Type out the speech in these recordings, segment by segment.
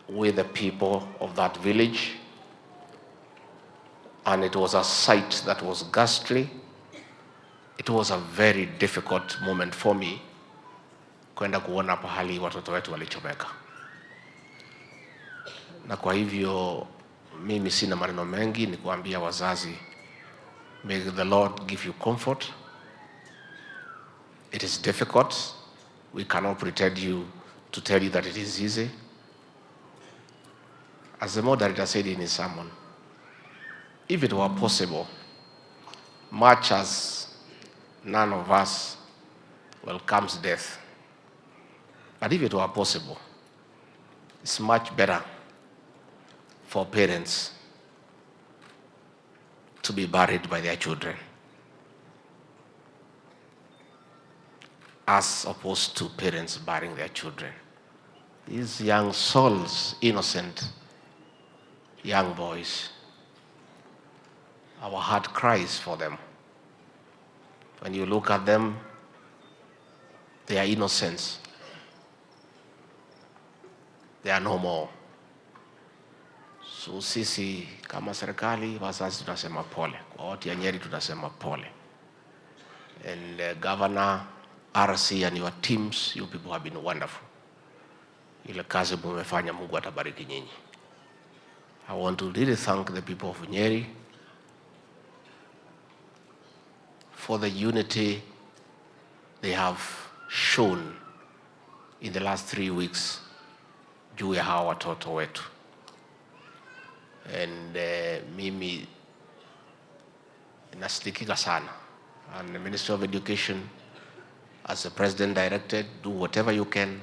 with the people of that village, and it was a sight that was ghastly. It was a very difficult moment for me kwenda kuona pahali watoto wetu walichomeka, na kwa hivyo mimi sina maneno mengi, ni kuambia wazazi, may the Lord give you comfort. It is difficult. We cannot pretend you to tell you that it is easy. As the moderator said in his sermon, if it were possible, much as none of us welcomes death, but if it were possible, it's much better for parents to be buried by their children as opposed to parents burying their children. These young souls, innocent young boys, our heart cries for them. When you look at them, their innocence, they are no more. So sisi kama serikali, wazazi tunasema pole. Kwa watu ya Nyeri tunasema pole. And Governor, RC and your teams, you people have been wonderful. Ile kazi mumefanya, Mungu atabariki nyinyi. I want to really thank the people of Nyeri for the unity they have shown in the last 3 weeks juu ya hawa watoto wetu. And mimi nasikitika sana. And the Ministry of Education, as the President directed, do whatever you can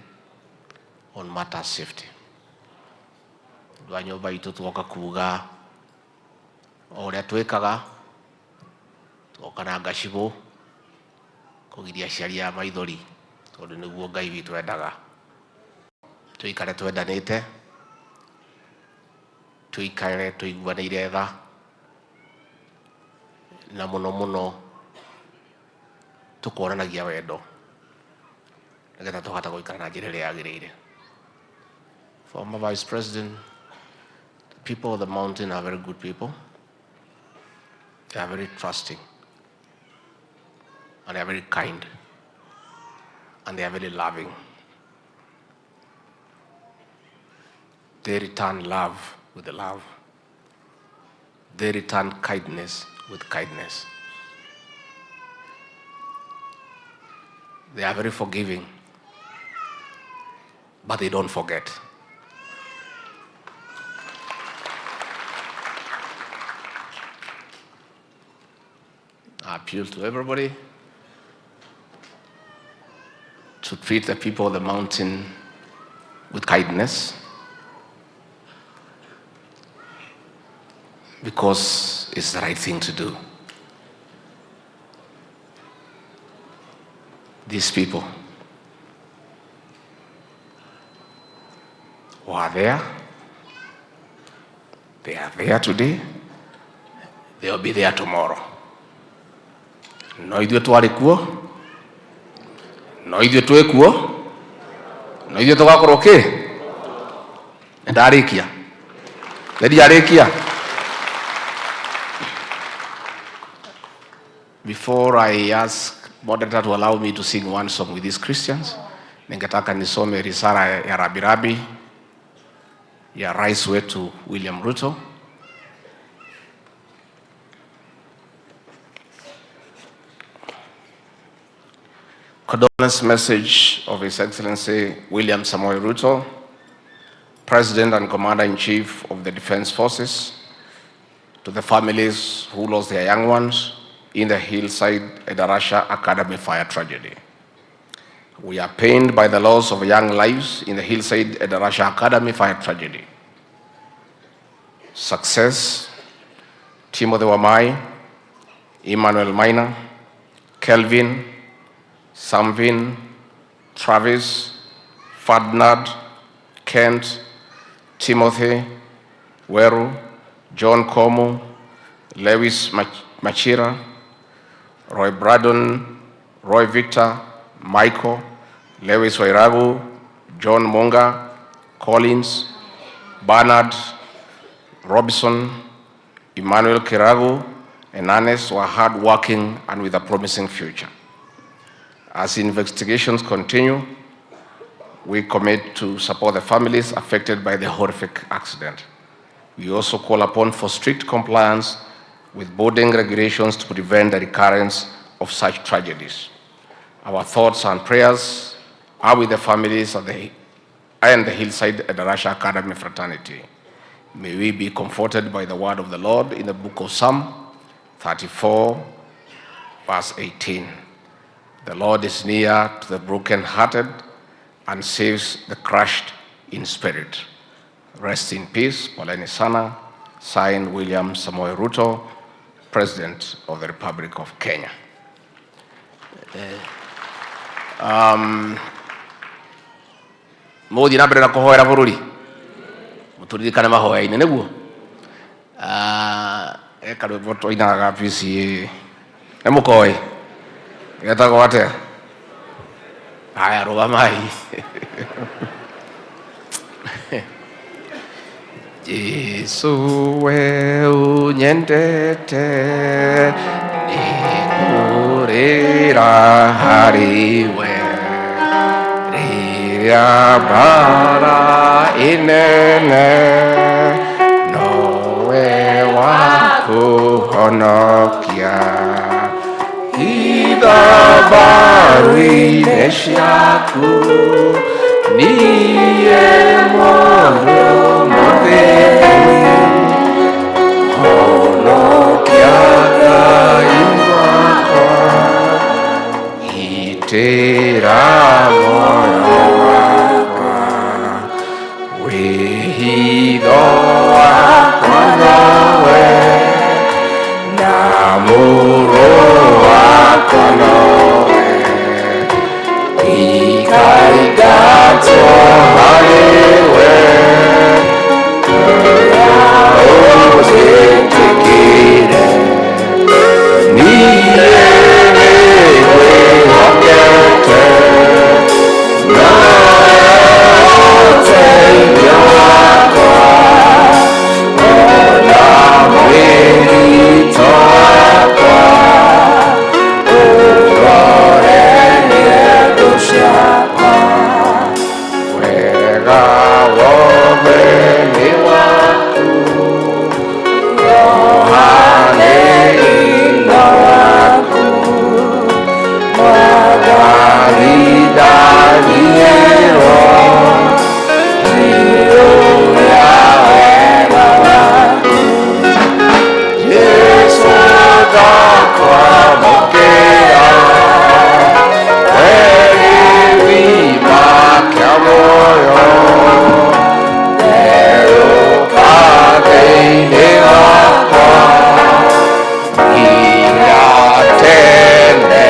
on matter safety. Andũ a nyũmba itũ twoka kuga o ũrĩa twĩkaga, twoka na ngacibũ kũgiria aciari a maithori, tondũ nĩguo Ngai witũ endaga. Tũikare twendanĩte, tũikare tũiguanĩire tha, na mũno mũno tũkonanagia wendo nĩgetha tũhote gũikara na njĩra ĩrĩa yagĩrĩire. Former Vice President, the people of the mountain are very good people. They are very trusting, and they are very kind, and they are very loving. They return love with love. They return kindness with kindness. They are very forgiving, but they don't forget. I appeal to everybody to treat the people of the mountain with kindness, because it's the right thing to do. These people who are there, they are there today, they will be there tomorrow. No ithuĩ twarĩ kuo, no ithuĩ twĩ kuo, no ithuĩ tũgakorwo kĩ? Nĩndarĩkia. Nĩndiarĩkia. Before I ask moderator to allow me to sing one song with these Christians, ningetaka nisome risala ya rambirambi ya rais wetu William Ruto. Condolence message of His Excellency William Samoei Ruto, President and Commander-in-Chief of the Defense Forces, to the families who lost their young ones in the Hillside Endarasha Academy fire tragedy. We are pained by the loss of young lives in the Hillside Endarasha Academy fire tragedy. Success, Timothy Wamai, Emmanuel Maina, Kelvin, Samvin, Travis, Ferdinand, Kent, Timothy, Weru, John Komu, Lewis Machira, Roy Braddon, Roy Victor, Michael, Lewis Wairagu, John Monga, Collins, Bernard, Robinson, Emmanuel Kiragu, and Ernest were hardworking and with a promising future. As investigations continue, we commit to support the families affected by the horrific accident. We also call upon for strict compliance with boarding regulations to prevent the recurrence of such tragedies. Our thoughts and prayers are with the families of the, and the Hillside Endarasha Academy fraternity. May we be comforted by the word of the Lord in the book of Psalm 34, verse 18. The Lord is near to the brokenhearted and saves the crushed in spirit. Rest in peace, Poleni Sana. Signed, William Samoei Ruto, President of the Republic of Kenya. Mũgũthiĩ na mbere na kũhoera bũrũri, mũtũririkane mahoya-inĩ nĩguo. Ah, he karwĩmbo twainaga PCA, nĩ mũkoĩ getagwo atĩa? Haya, rũgamai. Jesu we unyendete, nĩngũrĩra harĩ we rĩrĩa mbara ĩnene, nowe wa kũhonokia. Hitha mbaru-inĩ ciaku, niĩ mũndũ mũthĩni, honokia Ngai wakwa, gitĩra muoyo wakwa, wĩhitho wakwa nowe, na mũrũ wakwa nowe, ikaingatwo harĩ we, ũnjĩtĩkĩre, niĩ nĩngwĩhokete, nawe ũteithio wakwa, ona mwĩgito wakwa, ũrorerie thũ ciakwa. Wega wothe nĩ waku, Yohane waku, Mwathani ndaniĩrwo ya wega waku, Jesu ndakwamũkĩra, we gĩthima kĩa muoyo, therũka thĩinĩ wakwa, nginya tene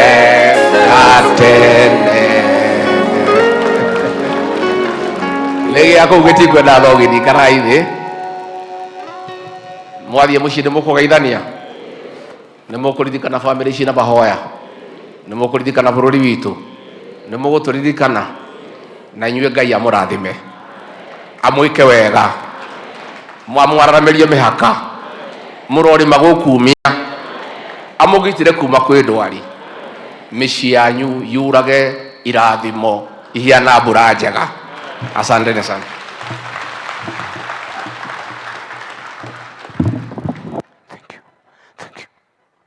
na tene. Nĩ gĩa kũu gĩtikwenda thogithi karai thĩ. Mwathiĩ mũciĩ nĩ mũkũgeithania, nĩ mũkũririkana bamĩrĩ ici na mahoya, nĩ mũkũririkana bũrũri witũ, nĩ mũgũtũririkana, na inyuĩ Ngai amũrathime, amwĩke wega, amwararamĩrie mĩhaka, mũrorĩma gũkumia, amũgitĩre kuma kwĩ ndwari, mĩciĩ yanyu yurage irathimo ihiana mbura njega. Asanteni sana.